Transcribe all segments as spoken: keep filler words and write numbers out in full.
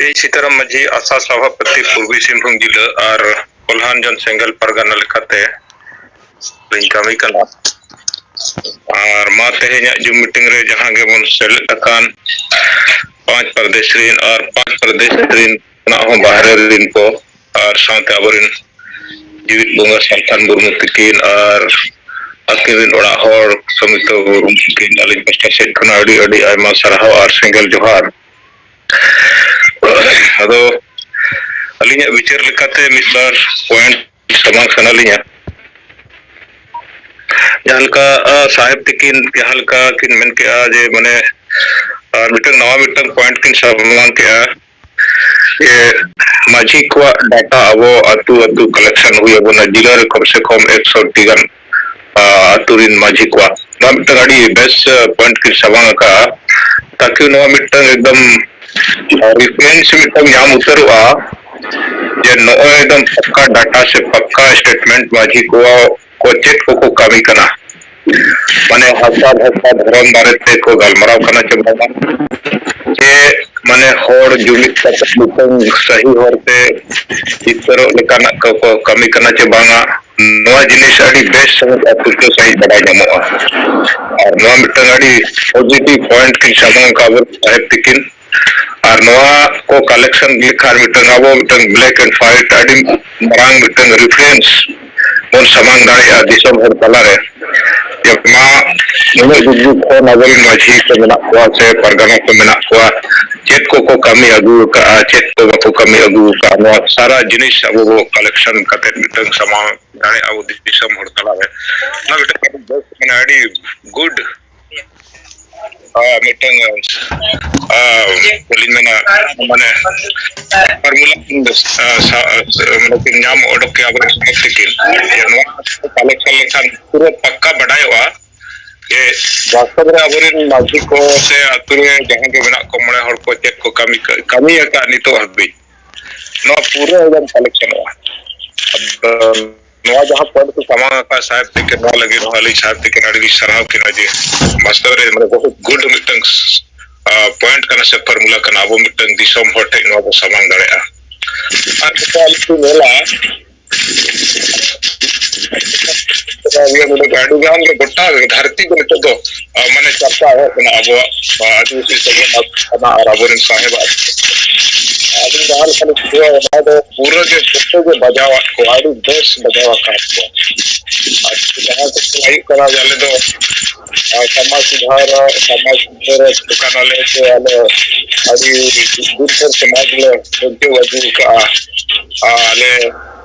ᱤᱧ ᱥᱤᱛᱟᱨᱟᱢ ᱢᱟᱹᱡᱷᱤ, ᱟᱥᱟ ᱥᱚᱵᱷᱟᱯᱚᱛᱤ, ᱯᱩᱨᱵᱤ ᱥᱤᱝᱵᱷᱩᱢ ᱡᱤᱞᱟᱹ ᱟᱨ ᱠᱚᱞᱦᱟᱱ ᱡᱚᱱ ᱥᱮᱸᱜᱮᱞ ᱯᱟᱨᱜᱟᱱᱟ ᱞᱮᱠᱟᱛᱮ ᱞᱤᱧ ᱠᱟᱹᱢᱤ ᱠᱟᱱᱟ᱾ ᱟᱨ ᱢᱟ ᱛᱮᱦᱮᱧᱟᱜ ᱡᱩᱢ ᱢᱤᱴᱤᱝ ᱨᱮ ᱡᱟᱦᱟᱸ ᱜᱮᱵᱚᱱ ᱥᱮᱞᱮᱫ ᱟᱠᱟᱱ ᱯᱟᱸᱪ ᱯᱨᱚᱫᱮᱥ ᱨᱤᱱ ᱟᱨ ᱯᱟᱸᱪ ᱯᱨᱚᱫᱮᱥ ᱨᱤᱱ ᱠᱷᱚᱱᱟᱜ ᱦᱚᱸ ᱵᱟᱦᱨᱮ ᱨᱤᱱ ᱠᱚ ᱟᱨ ᱥᱟᱶᱛᱮ ᱟᱵᱚᱨᱤᱱ ᱡᱤᱣᱤᱫ ᱵᱚᱸᱜᱟ ᱥᱟᱞᱠᱷᱟᱱ ᱢᱩᱨᱢᱩ ᱛᱤᱠᱤᱱ ᱟᱨ ᱟᱹᱠᱤᱱ ᱨᱤᱱ ᱚᱲᱟᱜ ᱦᱚᱲ ᱥᱚᱢᱤᱛᱚ ᱢᱩᱨᱢᱩ ᱛᱤᱠᱤᱱ, ᱟᱹᱞᱤᱧ ᱯᱟᱥᱴᱟ ᱥᱮᱫ ᱠᱷᱚᱱᱟᱜ ᱟᱹᱰᱤ ᱟᱹᱰᱤ ᱟᱭᱢᱟ ᱥᱟᱨᱦᱟᱣ ᱟᱨ ᱥᱮᱸᱜᱮᱞ ᱡᱚᱦᱟᱨ᱾ ᱟᱫᱚ ᱟᱹᱞᱤᱧᱟᱜ ᱵᱤᱪᱟᱹᱨ ᱞᱮᱠᱟᱛᱮ ᱢᱤᱫ ᱵᱟᱨ ᱯᱚᱭᱮᱱᱴ ᱥᱟᱢᱟᱝ ᱥᱟᱱᱟ ᱞᱤᱧᱟ᱾ ᱡᱟᱦᱟᱸ ᱞᱮᱠᱟ, ᱟ, ᱥᱟᱦᱮᱵ ᱛᱤᱠᱤᱱ ᱡᱟᱦᱟᱸ ᱞᱮᱠᱟ ᱠᱤᱱ ᱢᱮᱱ ᱠᱮᱜᱼᱟ ᱡᱮ, ᱢᱟᱱᱮ, ᱟᱨ ᱢᱤᱫᱴᱟᱝ ᱱᱟᱣᱟ ᱢᱤᱫᱴᱟᱝ ᱯᱚᱭᱮᱱᱴ ᱠᱤᱱ ᱥᱟᱢᱟᱝ ᱠᱮᱜᱼᱟ ᱡᱮ, ᱢᱟᱹᱡᱷᱤ ᱠᱚᱣᱟᱜ ᱰᱟᱴᱟ ᱟᱵᱚ ᱟᱹᱛᱩ ᱟᱹᱛᱩ ᱠᱟᱞᱮᱠᱥᱚᱱ ᱦᱩᱭ ᱟᱵᱚᱱᱟ, ᱡᱤᱞᱟᱹ ᱨᱮ ᱠᱚᱢ ᱥᱮ ᱠᱚᱢ ᱮᱠᱥᱚ ᱴᱤ ᱜᱟᱱ, ᱟ, ᱟᱹᱛᱩ ᱨᱤᱱ ᱢᱟᱹᱡᱷᱤ ᱠᱚᱣᱟᱜ᱾ ᱱᱚᱣᱟ ᱢᱤᱫᱴᱟᱝ ᱟᱹᱰᱤ ᱵᱮᱥ, ᱟ, ᱯᱚᱭᱮᱱᱴ ᱠᱤᱱ ᱥᱟᱢᱟᱝ ᱟᱠᱟᱫᱼᱟ, ᱛᱟᱠᱤ ᱱᱚᱣᱟ ᱢᱤᱫᱴᱟᱝ ᱮᱠᱫᱚᱢ, ᱟ, ᱨᱤᱯᱷᱟᱨᱮᱱᱥ ᱢᱤᱫᱴᱟᱝ ᱧᱟᱢ ᱩᱛᱟᱹᱨᱚᱜᱼᱟ ᱡᱮ ᱱᱚᱜᱼᱚᱭ ᱮᱠᱫᱚᱢ ᱯᱟᱠᱠᱟ ᱰᱟᱴᱟ ᱥᱮ ᱯᱟᱠᱠᱟ ᱥᱴᱮᱴᱢᱮᱱᱴ ᱢᱟᱹᱡᱷᱤ ᱠᱚ, ᱠᱚ ᱪᱮᱫ ᱠᱚᱠᱚ ᱠᱟᱹᱢᱤ ᱠᱟᱱᱟ᱾ ᱢᱟᱱᱮ ᱦᱟᱥᱟ ᱵᱷᱟᱥᱟ ᱫᱷᱚᱨᱚᱢ ᱵᱟᱨᱮ ᱛᱮ ᱠᱚ ᱜᱟᱞᱢᱟᱨᱟᱣ ᱠᱟᱱᱟ ᱪᱮ ᱵᱟᱝᱟ, ᱪᱮ ᱢᱟᱱᱮ ᱦᱚᱲ ᱡᱩᱢᱤᱫ ᱠᱟᱛᱮ ᱢᱤᱫᱴᱟᱝ ᱥᱟᱹᱦᱤ ᱦᱚᱨᱛᱮ ᱡᱤᱛᱠᱟᱹᱨᱚᱜ ᱞᱮᱠᱟᱱᱟᱜ ᱠᱚ, ᱠᱚ ᱠᱟᱹᱢᱤ ᱠᱟᱱᱟ ᱪᱮ ᱵᱟᱝᱟ, ᱱᱚᱣᱟ ᱡᱤᱱᱤᱥ ᱟᱹᱰᱤ ᱵᱮᱥ ᱥᱟᱺᱦᱤᱡ ᱟᱨ ᱯᱩᱥᱴᱟᱹᱣ ᱥᱟᱺᱦᱤᱡ ᱵᱟᱰᱟᱭ ᱧᱟᱢᱚᱜᱼᱟ᱾ ᱟᱨ ᱱᱚᱣᱟ ᱢᱤᱫᱴᱟᱝ ᱟᱹᱰᱤ ᱯᱚᱡᱤᱴᱤᱵᱷ ᱯᱚᱭᱮᱱᱴ ᱠᱤᱱ ᱥᱟᱢᱟᱝ ᱟᱠᱟᱫ ᱟᱵᱚ ᱥᱟᱦᱮᱵ ᱛᱤᱠᱤᱱ᱾ ᱟᱨ ᱱᱚᱣᱟ ᱠᱚ ᱠᱟᱞᱮᱠᱥᱚᱱ ᱞᱮᱠᱷᱟᱱ ᱢᱤᱫᱴᱟᱝ ᱟᱵᱚ ᱢᱤᱫᱴᱟᱝ ᱵᱞᱮᱠ ᱮᱱᱰ ᱦᱣᱟᱭᱤᱴ ᱟᱹᱰᱤ ᱢᱟᱨᱟᱝ ᱢᱤᱫᱴᱟᱝ ᱨᱤᱯᱷᱟᱨᱮᱱᱥ ᱵᱚᱱ ᱥᱟᱢᱟᱝ ᱫᱟᱲᱮᱭᱟᱜᱼᱟ ᱫᱤᱥᱚᱢ ᱦᱚᱲ ᱛᱟᱞᱟᱨᱮ᱾ ᱡᱮ ᱢᱟ ᱱᱩᱱᱟᱹᱜ ᱡᱩᱜᱽ ᱡᱩᱜᱽ ᱠᱷᱚᱱ ᱟᱵᱚᱨᱮᱱ ᱢᱟᱹᱡᱷᱤ ᱠᱚ ᱢᱮᱱᱟᱜ ᱠᱚᱣᱟ ᱥᱮ ᱯᱟᱨᱜᱟᱱᱟ ᱠᱚ ᱢᱮᱱᱟᱜ ᱠᱚᱣᱟ, ᱪᱮᱫ ᱠᱚᱠᱚ ᱠᱟᱹᱢᱤ ᱟᱹᱜᱩ ᱟᱠᱟᱫᱼᱟ, ᱪᱮᱫ ᱠᱚ ᱵᱟᱠᱚ ᱠᱟᱹᱢᱤ ᱟᱹᱜᱩ ᱟᱠᱟᱫᱼᱟ, ᱱᱚᱣᱟ ᱥᱟᱨᱟ ᱡᱤᱱᱤᱥ ᱟᱵᱚ ᱵᱚ ᱠᱟᱞᱮᱠᱥᱚᱱ ᱠᱟᱛᱮ ᱢᱤᱫᱴᱟᱝ ᱥᱟᱢᱟᱝ ᱫᱟᱲᱮᱭᱟᱜᱼᱟ ᱟᱵᱚ ᱫᱤᱥᱚᱢ ᱦᱚᱲ ᱛᱟᱞᱟᱨᱮ᱾ ᱚᱱᱟ ᱢᱤᱫᱴᱟᱝ ᱟᱹᱰᱤ ᱵᱮᱥ, ᱢᱟᱱᱮ ᱟᱹᱰᱤ ᱜᱩᱰ ᱟᱨ ᱢᱤᱫᱴᱟᱝ, ᱟᱨ ᱪᱮᱫ ᱞᱤᱧ ᱢᱮᱱᱟ, ᱢᱟᱱᱮ ᱯᱷᱚᱨᱢᱩᱞᱟ ᱠᱤᱱ, ᱟᱨ ᱥᱟ-, ᱟᱨ ᱢᱟᱱᱮ ᱠᱤᱱ ᱧᱟᱢ ᱚᱰᱚᱠ ᱠᱮᱜᱼᱟ ᱟᱵᱚᱨᱮᱱ ᱥᱟᱦᱮᱵ ᱛᱤᱠᱤᱱ᱾ ᱡᱮ ᱱᱚᱣᱟ ᱠᱟᱞᱮᱠᱥᱚᱱ ᱞᱮᱠᱷᱟᱱ ᱯᱩᱨᱟᱹ ᱯᱟᱠᱠᱟ ᱵᱟᱰᱟᱭᱚᱜᱼᱟ ᱡᱮ ᱵᱟᱥᱛᱚᱵ ᱨᱮ ᱟᱵᱚᱨᱮᱱ ᱢᱟᱹᱡᱷᱤ ᱠᱚ ᱥᱮ ᱟᱹᱛᱩ ᱨᱮ ᱡᱟᱦᱟᱸ ᱜᱮ ᱢᱮᱱᱟᱜ ᱠᱚ ᱢᱚᱬᱮ ᱦᱚᱲ ᱠᱚ ᱪᱮᱫ ᱠᱚ ᱠᱟᱹᱢᱤ, ᱠᱟᱹᱢᱤ ᱟᱠᱟᱫ ᱱᱤᱛᱚᱜ ᱦᱟᱹᱵᱤᱡ, ᱱᱚᱣᱟ ᱯᱩᱨᱟᱹ ᱮᱠᱫᱚᱢ ᱠᱟᱞᱮᱠᱥᱚᱱᱚᱜᱼᱟ᱾ ᱟᱫᱚ ᱱᱚᱣᱟ ᱡᱟᱦᱟᱸ ᱯᱚᱭᱮᱱᱴ ᱠᱚ ᱥᱟᱢᱟᱝ ᱟᱠᱟᱫ ᱥᱟᱦᱮᱵ ᱛᱤᱠᱤᱱ, ᱱᱚᱣᱟ ᱞᱟᱹᱜᱤᱫ ᱦᱚᱸ ᱟᱹᱞᱤᱧ ᱥᱟᱦᱮᱵ ᱛᱤᱠᱤᱱ ᱟᱹᱰᱤ ᱞᱤᱧ ᱥᱟᱨᱦᱟᱣ ᱠᱤᱱᱟ ᱡᱮ ᱵᱟᱥᱛᱚᱵ ᱨᱮ ᱢᱟᱱᱮ ᱵᱚᱦᱩᱛ ᱜᱩᱰ ᱢᱤᱫᱴᱟᱝ ᱯᱚᱭᱮᱱᱴ ᱠᱟᱱᱟ ᱥᱮ ᱯᱷᱚᱨᱢᱩᱞᱟ ᱠᱟᱱᱟ, ᱟᱵᱚ ᱢᱤᱫᱴᱟᱝ ᱫᱤᱥᱚᱢ ᱦᱚᱲ ᱴᱷᱮᱱ ᱱᱚᱣᱟ ᱵᱚ ᱥᱟᱢᱟᱝ ᱫᱟᱲᱮᱭᱟᱜᱼᱟ᱾ ᱟᱨ ᱡᱩᱫᱤ ᱧᱮᱞᱟ, ᱟᱹᱰᱤ ᱜᱟᱱ ᱜᱮ ᱜᱚᱴᱟ ᱫᱷᱟᱹᱨᱛᱤ ᱜᱮ ᱱᱤᱛᱚᱜ ᱫᱚ, ᱟ, ᱢᱟᱱᱮ ᱪᱟᱨᱪᱟ ᱮᱦᱚᱵ ᱮᱱᱟ ᱟᱵᱚᱣᱟᱜ, ᱟ, ᱟᱹᱫᱤᱵᱟᱹᱥᱤ ᱥᱮᱨᱣᱟ ᱟᱨ ᱟᱵᱚᱨᱮᱱ ᱥᱟᱦᱮᱵᱟᱜ᱾ ᱟᱹᱞᱤᱧ ᱡᱟᱦᱟᱸ ᱞᱮᱠᱟ ᱞᱤᱧ ᱵᱩᱡᱷᱟᱹᱣᱟ, ᱚᱱᱟ ᱫᱚ ᱯᱩᱨᱟᱹ ᱜᱮ ᱡᱚᱛᱚ ᱜᱮ ᱵᱟᱡᱟᱣᱟᱫ ᱠᱚᱣᱟ, ᱟᱹᱰᱤ ᱵᱮᱥ ᱵᱟᱡᱟᱣ ᱟᱠᱟᱫ ᱠᱚᱣᱟ᱾ ᱟᱨ ᱡᱟᱦᱟᱸ ᱠᱚ ᱦᱩᱭᱩᱜ ᱠᱟᱱᱟ ᱡᱮ ᱟᱞᱮ ᱫᱚ, ᱟ, ᱥᱚᱢᱟᱡᱽ ᱥᱩᱫᱷᱟᱹᱨ, ᱥᱚᱢᱟᱡᱽ ᱥᱩᱫᱷᱟᱹᱨ ᱫᱚᱠᱟᱱ ᱟᱞᱮ ᱥᱮ ᱟᱞᱮ ᱟᱹᱰᱤ ᱫᱤᱱ ᱠᱷᱚᱱ ᱥᱚᱢᱟᱡᱽ ᱞᱮ ᱵᱟᱧᱪᱟᱣ ᱟᱹᱜᱩ ᱟᱠᱟᱫᱼᱟ᱾ ᱟᱨ ᱟᱞᱮ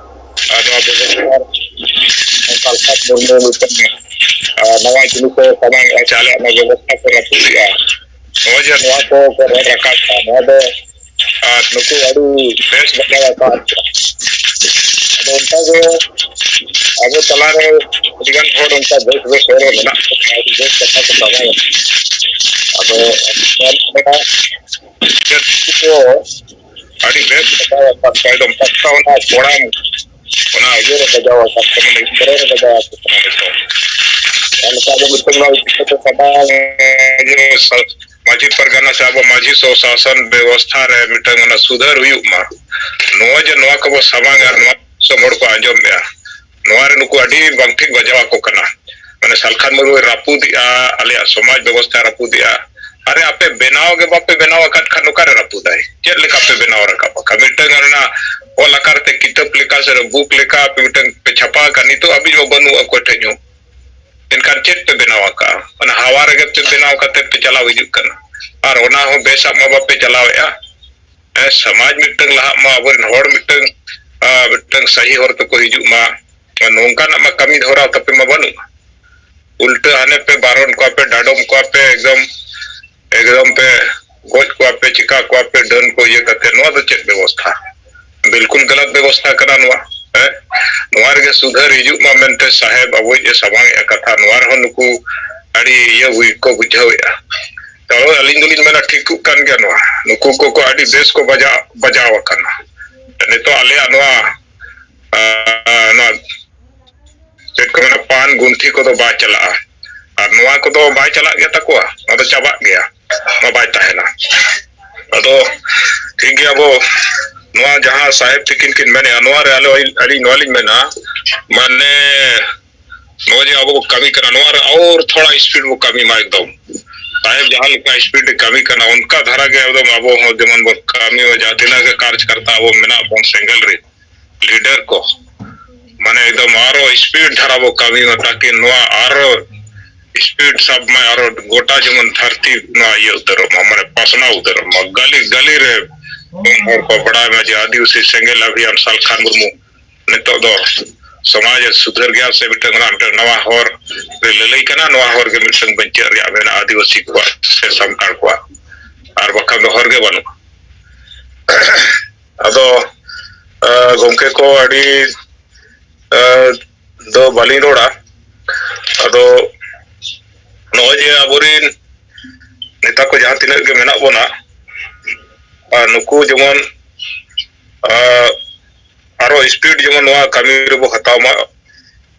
ᱟᱨ ᱱᱚᱣᱟ ᱵᱮᱵᱚᱥᱛᱷᱟ ᱥᱟᱞᱠᱷᱟᱱ ᱢᱩᱨᱢᱩ ᱢᱤᱫᱴᱟᱝ, ᱟᱨ ᱱᱟᱣᱟ ᱡᱤᱱᱤᱥ ᱮ ᱥᱟᱢᱟᱝ ᱮᱫᱼᱟ, ᱪᱟᱞᱮ ᱚᱱᱟ ᱵᱮᱵᱚᱥᱛᱷᱟ ᱠᱚ ᱨᱟᱹᱯᱩᱫ ᱮᱫᱼᱟ᱾ ᱱᱚᱜᱼᱚᱭ ᱡᱮ ᱱᱚᱣᱟ ᱠᱚ ᱠᱚ ᱨᱚᱲ ᱨᱟᱠᱟᱵ ᱮᱫᱼᱟ, ᱱᱚᱣᱟ ᱫᱚ, ᱟᱨ ᱱᱩᱠᱩ ᱟᱹᱰᱤ ᱵᱮᱥ ᱵᱟᱡᱟᱣ ᱟᱠᱟᱫ ᱠᱚᱣᱟ᱾ ᱟᱫᱚ ᱚᱱᱠᱟᱜᱮ ᱟᱵᱚ ᱛᱟᱞᱟᱨᱮ ᱟᱹᱰᱤᱜᱟᱱ ᱦᱚᱲ ᱚᱱᱠᱟ ᱵᱮᱥ ᱵᱮᱥ ᱦᱚᱲ ᱢᱮᱱᱟᱜ ᱠᱚᱣᱟ, ᱟᱹᱰᱤ ᱵᱮᱥ ᱠᱟᱛᱷᱟ ᱠᱚ ᱵᱟᱲᱟᱭᱟ᱾ ᱟᱫᱚ ᱱᱚᱣᱟ ᱡᱟᱹᱥᱛᱤ ᱠᱚ ᱟᱹᱰᱤ ᱵᱮᱥ ᱠᱟᱛᱷᱟ ᱟᱠᱟᱫ ᱠᱚᱣᱟ, ᱮᱠᱫᱚᱢ ᱯᱟᱠᱟ ᱚᱱᱟ ᱠᱚᱲᱟᱢ, ᱚᱱᱟ ᱤᱭᱟᱹ ᱨᱮ ᱵᱟᱡᱟᱣ ᱟᱠᱟᱫ ᱠᱚᱣᱟ, ᱢᱟᱱᱮ ᱵᱚᱨᱚ ᱨᱮ ᱵᱟᱡᱟᱣ ᱟᱠᱚ ᱠᱟᱱᱟ ᱱᱤᱛᱚᱜ᱾ ᱚᱱᱟ ᱞᱮᱠᱟ ᱟᱵᱚ ᱢᱤᱫᱴᱟᱝ ᱱᱚᱣᱟ ᱤᱫᱤ ᱠᱟᱛᱮ ᱥᱟᱫᱟ, ᱤᱭᱟᱹ, ᱥᱟ-, ᱢᱟᱹᱡᱷᱤ ᱯᱟᱨᱜᱟᱱᱟ ᱥᱮ ᱟᱵᱚ ᱢᱟᱹᱡᱷᱤ ᱥᱚ ᱥᱟᱥᱚᱱ ᱵᱮᱵᱚᱥᱛᱷᱟ ᱨᱮ ᱢᱤᱫᱴᱟᱝ ᱚᱱᱟ ᱥᱩᱫᱷᱟᱹᱨ ᱦᱩᱭᱩᱜ ᱢᱟ᱾ ᱱᱚᱣᱟ ᱡᱮ ᱱᱚᱣᱟ ᱠᱚᱵᱚ ᱥᱟᱢᱟᱝᱟ, ᱱᱚᱣᱟ ᱫᱤᱥᱚᱢ ᱦᱚᱲ ᱠᱚ ᱟᱸᱡᱚᱢᱮᱜᱼᱟ, ᱱᱚᱣᱟ ᱨᱮ ᱱᱩᱠᱩ ᱟᱹᱰᱤ ᱵᱟᱝ ᱴᱷᱤᱠ ᱵᱟᱡᱟᱣ ᱟᱠᱚ ᱠᱟᱱᱟ᱾ ᱢᱟᱱᱮ ᱥᱟᱞᱠᱷᱟᱱ ᱢᱩᱨᱢᱩᱭ ᱨᱟᱹᱯᱩᱫᱮᱜᱼᱟ, ᱟᱞᱮᱭᱟᱜ ᱥᱚᱢᱟᱡᱽ ᱵᱮᱵᱚᱥᱛᱷᱟ ᱨᱟᱹᱯᱩᱫᱮᱜᱼᱟ᱾ ᱟᱨᱮ, ᱟᱯᱮ ᱵᱮᱱᱟᱣ ᱜᱮ ᱵᱟᱯᱮ ᱵᱮᱱᱟᱣ ᱟᱠᱟᱫ ᱠᱷᱟᱱ ᱚᱠᱟᱨᱮ ᱨᱟᱹᱯᱩᱫᱟᱭ? ᱪᱮᱫ ᱞᱮᱠᱟ ᱯᱮ ᱵᱮᱱᱟᱣ ᱨᱟᱠᱟᱵ ᱟᱠᱟᱫ? ᱢᱤᱫᱴᱟᱝ ᱚᱱᱟ ᱚᱞ ᱟᱠᱟᱨ ᱛᱮ ᱠᱤᱛᱟᱹᱵ ᱞᱮᱠᱟ ᱥᱮ ᱵᱩᱠ ᱞᱮᱠᱟ ᱟᱯᱮ ᱢᱤᱫᱴᱟᱝ ᱯᱮ ᱪᱷᱟᱯᱟ ᱟᱠᱟᱫ, ᱱᱤᱛᱚᱜ ᱦᱟᱹᱵᱤᱡ ᱢᱟ ᱵᱟᱹᱱᱩᱜᱼᱟ ᱚᱠᱚᱭ ᱴᱷᱮᱡ ᱦᱚᱸ᱾ ᱮᱱᱠᱷᱟᱱ ᱪᱮᱫ ᱯᱮ ᱵᱮᱱᱟᱣ ᱟᱠᱟᱫᱼᱟ? ᱚᱱᱟ ᱦᱟᱣᱟ ᱨᱮᱜᱮ ᱯᱮ ᱵᱮᱱᱟᱣ ᱠᱟᱛᱮ ᱯᱮ ᱪᱟᱞᱟᱣ ᱦᱤᱡᱩᱜ ᱠᱟᱱᱟ᱾ ᱟᱨ ᱚᱱᱟ ᱦᱚᱸ ᱵᱮᱥᱟᱜ ᱢᱟ ᱵᱟᱯᱮ ᱪᱟᱞᱟᱣᱮᱫᱼᱟ᱾ ᱦᱮᱸ, ᱥᱚᱢᱟᱡᱽ ᱢᱤᱫᱴᱟᱝ ᱞᱟᱦᱟᱜ ᱢᱟ, ᱟᱵᱚᱨᱮᱱ ᱦᱚᱲ ᱢᱤᱫᱴᱟᱝ, ᱟ, ᱢᱤᱫᱴᱟᱝ ᱥᱟᱹᱦᱤ ᱦᱚᱨ ᱛᱮᱠᱚ ᱦᱤᱡᱩᱜ ᱢᱟ᱾ ᱱᱚᱝᱠᱟᱱᱟᱜ ᱢᱟ ᱠᱟᱹᱢᱤ ᱫᱷᱚᱨᱟ ᱛᱟᱯᱮ ᱢᱟ ᱵᱟᱹᱱᱩᱜᱼᱟ᱾ ᱩᱞᱴᱟᱹ ᱦᱟᱱᱮ ᱯᱮ ᱵᱟᱨᱚᱱ ᱠᱚᱣᱟ ᱯᱮ, ᱰᱟᱰᱚᱢ ᱠᱚᱣᱟ ᱯᱮ, ᱮᱠᱫᱚᱢ, ᱮᱠᱫᱚᱢ ᱯᱮ ᱜᱚᱡ ᱠᱚᱣᱟ ᱯᱮ, ᱪᱤᱠᱟ ᱠᱚᱣᱟ ᱯᱮ, ᱰᱟᱹᱱ ᱠᱚ ᱤᱭᱟᱹ ᱠᱟᱛᱮ᱾ ᱱᱚᱣᱟ ᱫᱚ ᱪᱮᱫ ᱵᱮᱵᱚᱥᱛᱷᱟ? ᱵᱤᱞᱠᱩᱞ ᱜᱟᱞᱟᱛ ᱵᱮᱵᱚᱥᱛᱷᱟ ᱠᱟᱱᱟ ᱱᱚᱣᱟ᱾ ᱦᱮᱸ? ᱱᱚᱣᱟ ᱨᱮᱜᱮ ᱥᱩᱫᱷᱟᱹᱨ ᱦᱤᱡᱩᱜ ᱢᱟ ᱢᱮᱱᱛᱮ ᱥᱟᱦᱮᱵᱽ ᱟᱵᱚᱭᱤᱡ ᱮ ᱥᱟᱢᱟᱝ ᱮᱫᱼᱟ ᱠᱟᱛᱷᱟ, ᱱᱚᱣᱟ ᱨᱮᱦᱚᱸ ᱱᱩᱠᱩ ᱟᱹᱰᱤ ᱤᱭᱟᱹ ᱦᱩᱭ ᱠᱚ ᱵᱩᱡᱷᱟᱹᱣᱮᱫᱼᱟ᱾ ᱛᱟᱦᱚᱞᱮ ᱟᱹᱞᱤᱧ ᱫᱚᱞᱤᱧ ᱢᱮᱱᱟ ᱴᱷᱤᱠᱚᱜ ᱠᱟᱱ ᱜᱮᱭᱟ ᱱᱚᱣᱟ᱾ ᱱᱩᱠᱩ ᱠᱚᱠᱚ ᱟᱹᱰᱤ ᱵᱮᱥ ᱠᱚ ᱵᱟᱡᱟᱣ, ᱵᱟᱡᱟᱣ ᱟᱠᱟᱱᱟ᱾ ᱱᱤᱛᱚᱜ ᱟᱞᱮᱭᱟᱜ ᱱᱚᱣᱟ, ᱟᱸ, ᱱᱚᱣᱟ ᱪᱮᱫ ᱠᱚ ᱢᱮᱱᱟ, ᱯᱟᱱ ᱜᱩᱱᱴᱷᱤ ᱠᱚᱫᱚ ᱵᱟᱭ ᱪᱟᱞᱟᱜᱼᱟ᱾ ᱟᱨ ᱱᱚᱣᱟ ᱠᱚᱫᱚ ᱵᱟᱭ ᱪᱟᱞᱟᱜ ᱜᱮᱭᱟ ᱛᱟᱠᱚᱣᱟ, ᱱᱚᱣᱟ ᱫᱚ ᱪᱟᱵᱟᱜ ᱜᱮᱭᱟ᱾ ᱢᱟ ᱵᱟᱭ ᱛᱟᱦᱮᱱᱟ᱾ ᱟᱫᱚ ᱴᱷᱤᱠ ᱜᱮᱭᱟ, ᱟᱵᱚ ᱱᱚᱣᱟ ᱡᱟᱦᱟᱸ ᱥᱟᱦᱮᱵᱽ ᱛᱤᱠᱤᱱ ᱠᱤᱱ ᱢᱮᱱᱮᱜᱼᱟ, ᱱᱚᱣᱟ ᱨᱮ ᱟᱞᱮ, ᱟᱹᱞᱤᱧ ᱱᱚᱣᱟ ᱞᱤᱧ ᱢᱮᱱᱟ, ᱢᱟᱱᱮ ᱱᱚᱜᱼᱚᱭ ᱡᱮ ᱟᱵᱚ ᱵᱚ ᱠᱟᱹᱢᱤ ᱠᱟᱱᱟ, ᱱᱚᱣᱟ ᱨᱮ ᱟᱨ ᱛᱷᱚᱲᱟ speed ᱵᱚ ᱠᱟᱹᱢᱤ ᱢᱟ ᱮᱠᱫᱚᱢ᱾ ᱥᱟᱦᱮᱵᱽ ᱡᱟᱦᱟᱸ ᱞᱮᱠᱟ speed ᱨᱮ ᱠᱟᱹᱢᱤ ᱠᱟᱱᱟ, ᱚᱱᱠᱟ ᱫᱷᱟᱨᱟ ᱜᱮ ᱮᱠᱫᱚᱢ ᱟᱵᱚ ᱦᱚᱸ ᱡᱮᱢᱚᱱ ᱵᱚ ᱠᱟᱹᱢᱤ ᱢᱟ, ᱡᱟᱦᱟᱸ ᱛᱤᱱᱟᱹᱜ ᱜᱮ ᱠᱟᱨᱡᱽᱠᱟᱨᱛᱟ ᱟᱵᱚ ᱢᱮᱱᱟᱜ ᱵᱚᱱ ᱥᱮᱸᱜᱮᱞ ᱨᱮ, leader ᱠᱚ, ᱢᱟᱱᱮ ᱮᱠᱫᱚᱢ ᱟᱨᱚ speed ᱫᱷᱟᱨᱟ ᱵᱚ ᱠᱟᱹᱢᱤ ᱢᱟ, ᱛᱟᱠᱤ ᱱᱚᱣᱟ ᱟᱨᱚ speed ᱥᱟᱵ ᱢᱟᱭ, ᱟᱨᱚ ᱜᱚᱴᱟ ᱡᱮᱢᱚᱱ ᱫᱷᱟᱹᱨᱛᱤ ᱱᱚᱣᱟ ᱤᱭᱟᱹ ᱩᱛᱟᱹᱨᱚᱜ ᱢᱟ, ᱢᱟᱱᱮ ᱯᱟᱥᱱᱟᱣ ᱩᱛᱟᱹᱨᱚᱜ ᱢᱟ, ᱜᱟᱹᱞᱤ ᱜᱟᱹᱞᱤ ᱨᱮ ᱦᱚᱲ ᱠᱚ ᱵᱟᱲᱟᱭ ᱢᱟ ᱡᱮ ᱟᱹᱫᱤᱵᱟᱹᱥᱤ ᱥᱮᱸᱜᱮᱞ ᱟᱵᱷᱤᱭᱟᱱ ᱥᱟᱞᱠᱷᱟᱱ ᱢᱩᱨᱢᱩ ᱱᱤᱛᱚᱜ ᱫᱚ ᱥᱚᱢᱟᱡᱽ ᱮ ᱥᱩᱫᱷᱟᱹᱨ ᱜᱮᱭᱟ ᱥᱮ ᱢᱤᱫᱴᱟᱝ ᱚᱱᱟ ᱢᱤᱫᱴᱟᱝ ᱱᱟᱣᱟ ᱦᱚᱨ ᱨᱮ ᱞᱟᱹᱞᱟᱹᱭ ᱠᱟᱱᱟ, ᱱᱚᱣᱟ ᱦᱚᱨ ᱜᱮ ᱢᱤᱫᱴᱟᱝ ᱵᱟᱧᱪᱟᱜ ᱨᱮᱭᱟᱜ ᱢᱮᱱᱟᱜᱼᱟ ᱟᱹᱫᱤᱵᱟᱹᱥᱤ ᱠᱚᱣᱟᱜ ᱥᱮ ᱥᱟᱱᱛᱟᱲ ᱠᱚᱣᱟᱜ, ᱟᱨ ᱵᱟᱠᱷᱟᱱ ᱫᱚ ᱦᱚᱨ ᱜᱮ ᱵᱟᱹᱱᱩᱜᱼᱟ᱾ ᱟᱫᱚ ᱜᱚᱢᱠᱮ ᱠᱚ ᱟᱹᱰᱤ ᱫᱚ ᱵᱟᱹᱞᱤᱧ ᱨᱚᱲᱟ᱾ ᱟᱫᱚ ᱱᱚᱜᱼᱚᱭ ᱡᱮ ᱟᱵᱚᱨᱮᱱ ᱱᱮᱛᱟ ᱠᱚ ᱡᱟᱦᱟᱸ ᱛᱤᱱᱟᱹᱜ ᱜᱮ ᱢᱮᱱᱟᱜ ᱵᱚᱱᱟ, ᱟᱨ ᱱᱩᱠᱩ ᱡᱮᱢᱚᱱ ᱟᱨᱚ speed ᱡᱮᱢᱚᱱ ᱱᱚᱣᱟ ᱠᱟᱹᱢᱤ ᱨᱮᱵᱚ ᱦᱟᱛᱟᱣ ᱢᱟ,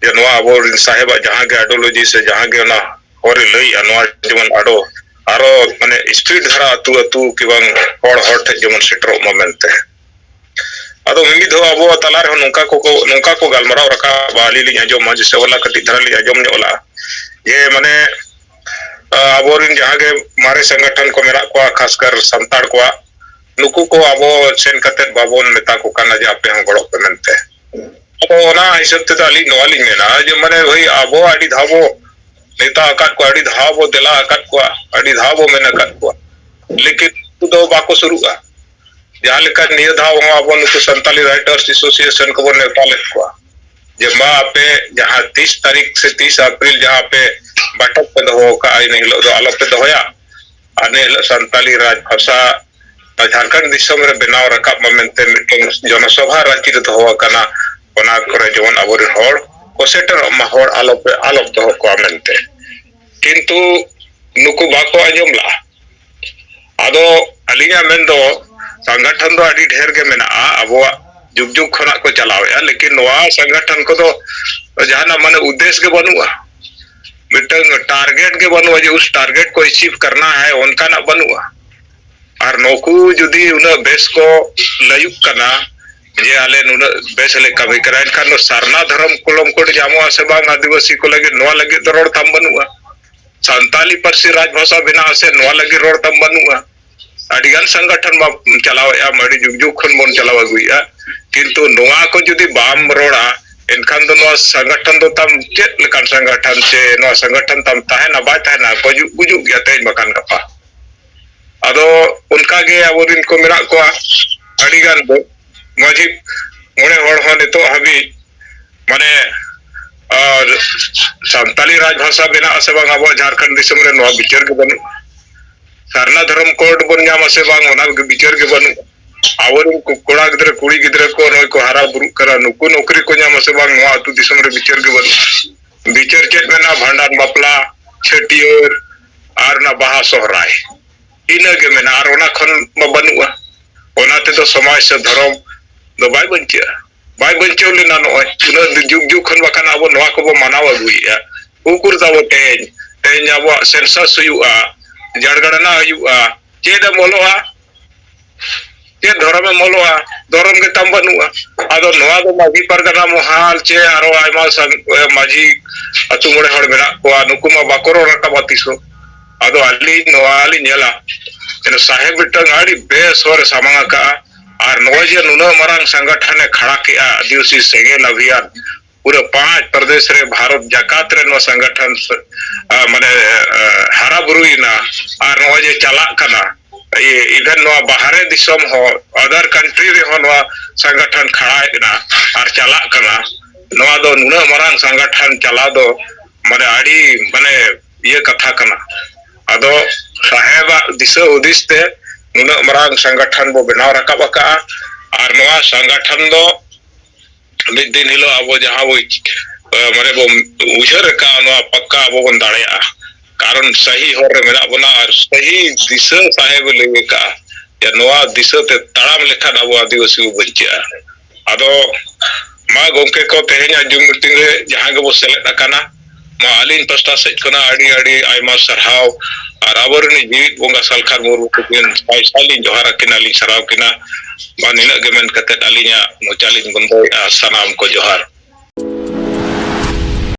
ᱡᱮ ᱱᱚᱣᱟ ᱟᱵᱚᱨᱮᱱ ᱥᱟᱦᱮᱵᱟᱜ ᱡᱟᱦᱟᱸ ᱜᱮ ideology ᱥᱮ ᱡᱟᱦᱟᱸ ᱜᱮ ᱚᱱᱟ ᱦᱚᱨᱮ ᱞᱟᱹᱭᱮᱜᱼᱟ, ᱱᱚᱣᱟ ᱡᱮᱢᱚᱱ ᱟᱨᱚ ᱟᱨᱚ ᱢᱟᱱᱮ speed ᱫᱷᱟᱨᱟ ᱟᱹᱛᱩ ᱟᱹᱛᱩ ᱠᱤ ᱵᱟᱝ ᱦᱚᱲ ᱦᱚᱲ ᱴᱷᱮᱱ ᱡᱮᱢᱚᱱ ᱥᱮᱴᱮᱨᱚᱜ ᱢᱟ ᱢᱮᱱᱛᱮ᱾ ᱟᱫᱚ ᱢᱤᱢᱤᱫ ᱫᱷᱟᱣ ᱟᱵᱚ ᱛᱟᱞᱟ ᱨᱮᱦᱚᱸ ᱱᱚᱝᱠᱟ ᱠᱚ ᱱᱚᱝᱠᱟ ᱠᱚ ᱜᱟᱞᱢᱟᱨᱟᱣ ᱨᱟᱠᱟᱵᱟ, ᱟᱹᱞᱤᱧ ᱞᱤᱧ ᱟᱸᱡᱚᱢᱟ, ᱡᱮᱭᱥᱮ ᱦᱚᱞᱟ ᱠᱟᱹᱴᱤᱡ ᱫᱷᱟᱨᱟ ᱞᱤᱧ ᱟᱸᱡᱚᱢ ᱧᱚᱜ ᱞᱟᱜᱼᱟ, ᱡᱮ ᱢᱟᱱᱮ ᱟᱵᱚᱨᱮᱱ ᱡᱟᱦᱟᱸ ᱜᱮ ᱢᱟᱨᱮ ᱥᱚᱝᱜᱚᱴᱷᱚᱱ ᱠᱚ ᱢᱮᱱᱟᱜ ᱠᱚᱣᱟ, ᱠᱷᱟᱥᱠᱟᱨ ᱥᱟᱱᱛᱟᱲ ᱠᱚᱣᱟᱜ, ᱱᱩᱠᱩ ᱠᱚ ᱟᱵᱚ ᱥᱮᱱ ᱠᱟᱛᱮᱫ ᱵᱟᱵᱚᱱ ᱢᱮᱛᱟ ᱠᱚ ᱠᱟᱱᱟ ᱡᱮ ᱟᱯᱮ ᱦᱚᱸ ᱜᱚᱲᱚᱜ ᱯᱮ ᱢᱮᱱᱛᱮ᱾ ᱟᱫᱚ ᱚᱱᱟ ᱦᱤᱥᱟᱹᱵ ᱛᱮᱫᱚ ᱟᱹᱞᱤᱧ ᱱᱚᱣᱟ ᱞᱤᱧ ᱢᱮᱱᱟ ᱡᱮ ᱢᱟᱱᱮ ᱦᱳᱭ, ᱟᱵᱚ ᱟᱹᱰᱤ ᱫᱷᱟᱣ ᱵᱚ ᱱᱮᱣᱛᱟ ᱟᱠᱟᱫ ᱠᱚᱣᱟ, ᱟᱹᱰᱤ ᱫᱷᱟᱣ ᱵᱚ ᱫᱮᱞᱟ ᱟᱠᱟᱫ ᱠᱚᱣᱟ, ᱟᱹᱰᱤ ᱫᱷᱟᱣ ᱵᱚ ᱢᱮᱱ ᱟᱠᱟᱫ ᱠᱚᱣᱟ, ᱞᱮᱠᱤᱱ ᱩᱱᱠᱩ ᱫᱚ ᱵᱟᱠᱚ ᱥᱩᱨᱩᱜᱼᱟ᱾ ᱡᱟᱦᱟᱸ ᱞᱮᱠᱟ ᱱᱤᱭᱟᱹ ᱫᱷᱟᱣ ᱦᱚᱸ ᱟᱵᱚ ᱱᱩᱠᱩ ᱥᱟᱱᱛᱟᱞᱤ Writers Association ᱠᱚᱵᱚᱱ ᱱᱮᱣᱛᱟ ᱞᱮᱫ ᱠᱚᱣᱟ ᱡᱮ ᱢᱟ ᱟᱯᱮ ᱡᱟᱦᱟᱸ ᱛᱤᱥ ᱛᱟᱹᱨᱤᱠᱷ ᱥᱮ ᱛᱤᱥ ᱟᱯᱨᱤᱞ ᱡᱟᱦᱟᱸ ᱟᱯᱮ ᱵᱟᱴᱚᱠ ᱯᱮ ᱫᱚᱦᱚ ᱟᱠᱟᱫᱼᱟ, ᱤᱱᱟᱹ ᱦᱤᱞᱳᱜ ᱫᱚ ᱟᱞᱚ ᱯᱮ ᱫᱚᱦᱚᱭᱟ, ᱟᱨ ᱱᱤᱭᱟᱹ ᱦᱤᱞᱳᱜ ᱥᱟᱱᱛᱟᱞᱤ ᱨᱟᱡᱽ ᱵᱷᱟᱥᱟ ᱡᱷᱟᱲᱠᱷᱚᱸᱰ ᱫᱤᱥᱚᱢ ᱨᱮ ᱵᱮᱱᱟᱣ ᱨᱟᱠᱟᱵ ᱢᱟ ᱢᱮᱱᱛᱮ ᱢᱤᱫᱴᱮᱱ ᱡᱚᱱᱚᱥᱚᱵᱷᱟ ᱨᱟᱸᱪᱤ ᱨᱮ ᱫᱚᱦᱚ ᱟᱠᱟᱱᱟ, ᱚᱱᱟ ᱠᱚᱨᱮ ᱡᱮᱢᱚᱱ ᱟᱵᱚᱨᱮᱱ ᱦᱚᱲ ᱠᱚ ᱥᱮᱴᱮᱨᱚᱜ ᱢᱟ, ᱦᱚᱲ ᱟᱞᱚ ᱯᱮ ᱟᱞᱚ ᱫᱚᱦᱚ ᱠᱚᱣᱟ ᱢᱮᱱᱛᱮ᱾ ᱠᱤᱱᱛᱩ ᱱᱩᱠᱩ ᱵᱟᱠᱚ ᱟᱸᱡᱚᱢ ᱞᱟᱜᱼᱟ᱾ ᱟᱫᱚ ᱟᱹᱞᱤᱧᱟᱜ ᱢᱮᱱ ᱫᱚ ᱥᱚᱝᱜᱚᱴᱷᱚᱱ ᱫᱚ ᱟᱹᱰᱤ ᱰᱷᱮᱨ ᱜᱮ ᱢᱮᱱᱟᱜᱼᱟ, ᱟᱵᱚᱣᱟᱜ ᱡᱩᱜᱽ ᱡᱩᱜᱽ ᱠᱷᱚᱱᱟᱜ ᱠᱚ ᱪᱟᱞᱟᱣᱮᱫᱼᱟ, ᱞᱮᱠᱤᱱ ᱱᱚᱣᱟ ᱥᱚᱝᱜᱚᱴᱷᱚᱱ ᱠᱚᱫᱚ ᱡᱟᱦᱟᱱᱟᱜ ᱢᱟᱱᱮ ᱩᱫᱽᱫᱮᱥ ᱜᱮ ᱵᱟᱹᱱᱩᱜᱼᱟ᱾ ᱢᱤᱫᱴᱟᱝ ᱴᱟᱨᱜᱮᱴ ᱜᱮ ᱵᱟᱹᱱᱩᱜᱼᱟ ᱡᱮ ᱩᱥ ᱴᱟᱨᱜᱮᱴ ᱠᱚ ᱮᱪᱤᱵᱷ ᱠᱟᱨᱱᱟ ᱦᱟᱭ, ᱚᱱᱠᱟᱱᱟᱜ ᱵᱟᱹᱱᱩᱜᱼᱟ᱾ ᱟᱨ ᱱᱩᱠᱩ ᱡᱩᱫᱤ ᱩᱱᱟᱹᱜ ᱵᱮᱥ ᱠᱚ ᱞᱟᱹᱭᱩᱜ ᱠᱟᱱᱟ ᱡᱮ ᱟᱞᱮ ᱱᱩᱱᱟᱹᱜ ᱵᱮᱥ ᱞᱮ ᱠᱟᱹᱢᱤ ᱠᱟᱱᱟ, ᱮᱱᱠᱷᱟᱱ ᱫᱚ ᱥᱟᱨᱱᱟ ᱫᱷᱚᱨᱚᱢ ᱠᱚᱞᱚᱢ ᱠᱳᱰ ᱧᱟᱢᱚᱜᱼᱟ ᱥᱮ ᱵᱟᱝ ᱟᱹᱫᱤᱵᱟᱹᱥᱤ ᱠᱚ ᱞᱟᱹᱜᱤᱫ, ᱱᱚᱣᱟ ᱞᱟᱹᱜᱤᱫ ᱫᱚ ᱨᱚᱲ ᱛᱟᱢ ᱵᱟᱹᱱᱩᱜᱼᱟ᱾ ᱥᱟᱱᱛᱟᱞᱤ ᱯᱟᱹᱨᱥᱤ ᱨᱟᱡᱽ ᱵᱷᱟᱥᱟ ᱵᱮᱱᱟᱜᱼᱟ ᱥᱮ ᱱᱚᱣᱟ ᱞᱟᱹᱜᱤᱫ ᱨᱚᱲ ᱛᱟᱢ ᱵᱟᱹᱱᱩᱜᱼᱟ᱾ ᱟᱹᱰᱤᱜᱟᱱ ᱥᱚᱝᱜᱚᱴᱷᱚᱱ ᱢᱟ ᱪᱟᱞᱟᱣᱮᱫᱼᱟ, ᱟᱹᱰᱤ ᱡᱩᱜᱽ ᱡᱩᱜᱽ ᱠᱷᱚᱱ ᱵᱚᱱ ᱪᱟᱞᱟᱣ ᱟᱹᱜᱩᱭᱮᱫᱼᱟ, ᱠᱤᱱᱛᱩ ᱱᱚᱣᱟ ᱠᱚ ᱡᱩᱫᱤ ᱵᱟᱢ ᱨᱚᱲᱟ, ᱮᱱᱠᱷᱟᱱ ᱫᱚ ᱱᱚᱣᱟ ᱥᱚᱝᱜᱚᱴᱷᱚᱱ ᱫᱚ ᱛᱟᱢ ᱪᱮᱫ ᱞᱮᱠᱟᱱ ᱥᱚᱝᱜᱚᱴᱷᱚᱱ ᱥᱮ ᱱᱚᱣᱟ ᱥᱚᱝᱜᱚᱴᱷᱚᱱ ᱛᱟᱢ ᱛᱟᱦᱮᱱᱟ ᱵᱟᱭ ᱛᱟᱦᱮᱱᱟ, ᱜᱩᱡᱩᱜ ᱜᱩᱡᱩᱜ ᱜᱮᱭᱟ ᱛᱮᱦᱮᱧ ᱵᱟᱠᱷᱟᱱ ᱜᱟᱯᱟ᱾ ᱟᱫᱚ ᱚᱱᱠᱟᱜᱮ ᱟᱵᱚᱨᱮᱱ ᱠᱚ ᱢᱮᱱᱟᱜ ᱠᱚᱣᱟ ᱟᱹᱰᱤᱜᱟᱱ ᱜᱮ, ᱢᱟᱹᱡᱷᱤ ᱢᱚᱬᱮ ᱦᱚᱲ ᱦᱚᱸ ᱱᱤᱛᱚᱜ ᱦᱟᱹᱵᱤᱡ ᱢᱟᱱᱮ ᱟᱨ ᱥᱟᱱᱛᱟᱞᱤ ᱨᱟᱡᱽ ᱵᱷᱟᱥᱟ ᱵᱮᱱᱟᱜ ᱟᱥᱮ ᱵᱟᱝ ᱟᱵᱚᱣᱟᱜ ᱡᱷᱟᱲᱠᱷᱚᱸᱰ ᱫᱤᱥᱚᱢ ᱨᱮ, ᱱᱚᱣᱟ ᱵᱤᱪᱟᱹᱨ ᱜᱮ ᱵᱟᱹᱱᱩᱜᱼᱟ᱾ ᱥᱟᱨᱱᱟ ᱫᱷᱚᱨᱚᱢ ᱠᱳᱰ ᱵᱚᱱ ᱧᱟᱢᱟ ᱥᱮ ᱵᱟᱝ, ᱚᱱᱟ ᱵᱤᱪᱟᱹᱨ ᱜᱮ ᱵᱟᱹᱱᱩᱜᱼᱟ᱾ ᱟᱵᱚᱨᱮᱱ ᱠᱚ-, ᱠᱚᱲᱟ ᱜᱤᱫᱽᱨᱟᱹ ᱠᱩᱲᱤ ᱜᱤᱫᱽᱨᱟᱹ ᱠᱚ ᱱᱚᱜᱼᱚᱭ ᱠᱚ ᱦᱟᱨᱟ ᱵᱩᱨᱩᱜ ᱠᱟᱱᱟ, ᱱᱩᱠᱩ ᱱᱚᱠᱨᱤ ᱠᱚ ᱧᱟᱢᱟ ᱥᱮ ᱵᱟᱝ, ᱱᱚᱣᱟ ᱟᱹᱛᱩ ᱫᱤᱥᱚᱢ ᱨᱮ ᱵᱤᱪᱟᱹᱨ ᱜᱮ ᱵᱟᱹᱱᱩᱜᱼᱟ᱾ ᱵᱤᱪᱟᱹᱨ ᱪᱮᱫ ᱢᱮᱱᱟᱜᱼᱟ? ᱵᱷᱟᱸᱰᱟᱱ, ᱵᱟᱯᱞᱟ, ᱪᱷᱟᱹᱴᱭᱟᱹᱨ ᱟᱨ ᱚᱱᱟ ᱵᱟᱦᱟ ᱥᱚᱦᱨᱟᱭ, ᱤᱱᱟᱹ ᱜᱮ ᱢᱮᱱᱟᱜᱼᱟ, ᱟᱨ ᱚᱱᱟ ᱠᱷᱚᱱ ᱢᱟ ᱵᱟᱹᱱᱩᱜᱼᱟ᱾ ᱚᱱᱟ ᱛᱮᱫᱚ ᱥᱚᱢᱟᱡᱽ ᱥᱮ ᱫᱷᱚᱨᱚᱢ ᱫᱚ ᱵᱟᱭ ᱵᱟᱧᱪᱟᱜᱼᱟ, ᱵᱟᱭ ᱵᱟᱧᱪᱟᱣ ᱞᱮᱱᱟ᱾ ᱱᱚᱜᱼᱚᱭ ᱩᱱᱟᱹᱜ ᱡᱩᱜᱽ ᱡᱩᱜᱽ ᱠᱷᱚᱱ ᱵᱟᱠᱷᱟᱱ ᱟᱵᱚ ᱱᱚᱣᱟ ᱠᱚᱵᱚ ᱢᱟᱱᱟᱣ ᱟᱹᱜᱩᱭᱮᱫᱼᱟ᱾ ᱩᱠᱩᱨ ᱛᱟᱵᱚ ᱛᱮᱦᱮᱧ, ᱛᱮᱦᱮᱧ ᱟᱵᱚᱣᱟᱜ ᱥᱮᱱᱥᱟᱥ ᱦᱩᱭᱩᱜᱼᱟ, ᱡᱟᱲᱜᱟᱲᱱᱟ ᱦᱩᱭᱩᱜᱼᱟ, ᱪᱮᱫ ᱮᱢ ᱚᱞᱚᱜᱼᱟ? ᱪᱮᱫ ᱫᱷᱚᱨᱚᱢ ᱮᱢ ᱚᱞᱚᱜᱼᱟ? ᱫᱷᱚᱨᱚᱢ ᱜᱮ ᱛᱟᱢ ᱵᱟᱹᱱᱩᱜᱼᱟ᱾ ᱟᱫᱚ ᱱᱚᱣᱟ ᱫᱚ ᱢᱟᱹᱡᱷᱤ ᱯᱟᱨᱜᱟᱱᱟ ᱢᱚᱦᱟᱞ ᱪᱮ ᱟᱨᱚ ᱟᱭᱢᱟ ᱥᱟᱝ-, ᱢᱟᱹᱡᱷᱤ ᱟᱹᱛᱩ ᱢᱚᱬᱮ ᱦᱚᱲ ᱢᱮᱱᱟᱜ ᱠᱚᱣᱟ, ᱱᱩᱠᱩ ᱢᱟ ᱵᱟᱠᱚ ᱨᱚᱲ ᱨᱟᱠᱟᱵᱟ ᱛᱤᱥ ᱦᱚᱸ᱾ ᱟᱫᱚ ᱟᱹᱞᱤᱧ ᱱᱚᱣᱟ ᱞᱤᱧ ᱧᱮᱞᱟ, ᱥᱟᱦᱮᱵᱽ ᱢᱤᱫᱴᱟᱝ ᱟᱹᱰᱤ ᱵᱮᱥ ᱦᱚᱨᱮ ᱥᱟᱢᱟᱝ ᱟᱠᱟᱜᱼᱟ᱾ ᱟᱨ ᱱᱚᱜᱼᱚᱭ ᱡᱮ ᱱᱩᱱᱟᱹᱜ ᱢᱟᱨᱟᱝ ᱥᱚᱝᱜᱚᱴᱷᱚᱱᱮ ᱠᱷᱟᱲᱟ ᱠᱮᱜᱼᱟ, ᱟᱹᱫᱤᱵᱟᱹᱥᱤ ᱥᱮᱸᱜᱮᱞ ᱚᱵᱷᱤᱭᱟᱱ, ᱯᱩᱨᱟᱹ ᱯᱟᱸᱪ ᱯᱨᱚᱫᱮᱥ ᱨᱮ ᱵᱷᱟᱨᱚᱛ ᱡᱟᱠᱟᱛ ᱨᱮ ᱱᱚᱣᱟ ᱥᱚᱝᱜᱚᱴᱷᱚᱱ ᱥ-, ᱟ, ᱢᱟᱱᱮ, ᱟ, ᱦᱟᱨᱟ ᱵᱩᱨᱩᱭᱮᱱᱟ᱾ ᱟᱨ ᱱᱚᱜᱼᱚᱭ ᱡᱮ ᱪᱟᱞᱟᱜ ᱠᱟᱱᱟ, ᱤ-, even ᱱᱚᱣᱟ ᱵᱟᱦᱨᱮ ᱫᱤᱥᱚᱢ ᱦᱚᱸ, other country ᱨᱮᱦᱚᱸ ᱱᱚᱣᱟ ᱥᱚᱝᱜᱚᱴᱷᱚᱱ ᱠᱷᱟᱲᱟᱭᱮᱱᱟ ᱟᱨ ᱪᱟᱞᱟᱜ ᱠᱟᱱᱟ᱾ ᱱᱚᱣᱟ ᱫᱚ ᱱᱩᱱᱟᱹᱜ ᱢᱟᱨᱟᱝ ᱥᱚᱝᱜᱚᱴᱷᱚᱱ ᱪᱟᱞᱟᱣ ᱫᱚ ᱢᱟᱱᱮ ᱟᱹᱰᱤ ᱢᱟᱱᱮ ᱤᱭᱟᱹ ᱠᱟᱛᱷᱟ ᱠᱟᱱᱟ᱾ ᱟᱫᱚ ᱥᱟᱦᱮᱵᱟᱜ ᱫᱤᱥᱟᱹ ᱦᱩᱫᱤᱥ ᱛᱮ ᱱᱩᱱᱟᱹᱜ ᱢᱟᱨᱟᱝ ᱥᱚᱝᱜᱚᱴᱷᱚᱱ ᱵᱚ ᱵᱮᱱᱟᱣ ᱨᱟᱠᱟᱵ ᱟᱠᱟᱜᱼᱟ᱾ ᱟᱨ ᱱᱚᱣᱟ ᱥᱚᱝᱜᱚᱴᱷᱚᱱ ᱫᱚ ᱢᱤᱫ ᱫᱤᱱ ᱦᱤᱞᱳᱜ ᱟᱵᱚ ᱡᱟᱦᱟᱸ ᱵᱚ, ᱮ, ᱢᱟᱱᱮ ᱵᱚ ᱩᱭᱦᱟᱹᱨ ᱟᱠᱟᱫᱼᱟ, ᱱᱚᱣᱟ ᱯᱟᱠᱠᱟ ᱟᱵᱚ ᱵᱚᱱ ᱫᱟᱲᱮᱭᱟᱜᱼᱟ᱾ ᱠᱟᱨᱚᱱ ᱥᱟᱹᱦᱤ ᱦᱚᱨ ᱨᱮ ᱢᱮᱱᱟᱜ ᱵᱚᱱᱟ ᱟᱨ ᱥᱟᱹᱦᱤ ᱫᱤᱥᱟᱹ ᱥᱟᱦᱮᱵ ᱮ ᱞᱟᱹᱭ ᱟᱠᱟᱫᱼᱟ ᱡᱮ ᱱᱚᱣᱟ ᱫᱤᱥᱟᱹ ᱛᱮ ᱛᱟᱲᱟᱢ ᱞᱮᱠᱷᱟᱱ ᱟᱵᱚ ᱟᱹᱫᱤᱵᱟᱹᱥᱤ ᱵᱚ ᱵᱟᱧᱪᱟᱜᱼᱟ᱾ ᱟᱫᱚ ᱢᱟ ᱜᱚᱢᱠᱮ ᱠᱚ, ᱛᱮᱦᱮᱧᱟᱜ ᱡᱩᱢ ᱢᱤᱴᱤᱝ ᱨᱮ ᱡᱟᱦᱟᱸ ᱜᱮᱵᱚ ᱥᱮᱞᱮᱫ ᱟᱠᱟᱱᱟ, ᱢᱟ ᱟᱹᱞᱤᱧ ᱯᱟᱥᱴᱟ ᱥᱮᱫ ᱠᱷᱚᱱᱟᱜ ᱟᱹᱰᱤ ᱟᱹᱰᱤ ᱟᱭᱢᱟ ᱥᱟᱨᱦᱟᱣ᱾ ᱟᱨ ᱟᱵᱚᱨᱮᱱ ᱡᱤᱣᱤᱫ ᱵᱚᱸᱜᱟ ᱥᱟᱞᱠᱷᱟᱱ ᱢᱩᱨᱢᱩ ᱛᱟᱹᱠᱤᱱ ᱥᱟᱭ ᱥᱟᱭ ᱞᱤᱧ ᱡᱚᱦᱟᱨ ᱟᱹᱠᱤᱱᱟ, ᱞᱤᱧ ᱥᱟᱨᱦᱟᱣ ᱠᱤᱱᱟ᱾ ᱢᱟ ᱱᱤᱱᱟᱹᱜ ᱜᱮ ᱢᱮᱱ ᱠᱟᱛᱮᱫ ᱟᱹᱞᱤᱧᱟᱜ ᱢᱚᱪᱟ ᱞᱤᱧ ᱵᱚᱱᱫᱚᱭᱮᱫᱼᱟ᱾ ᱥᱟᱱᱟᱢ ᱠᱚ ᱡᱚᱦᱟᱨ᱾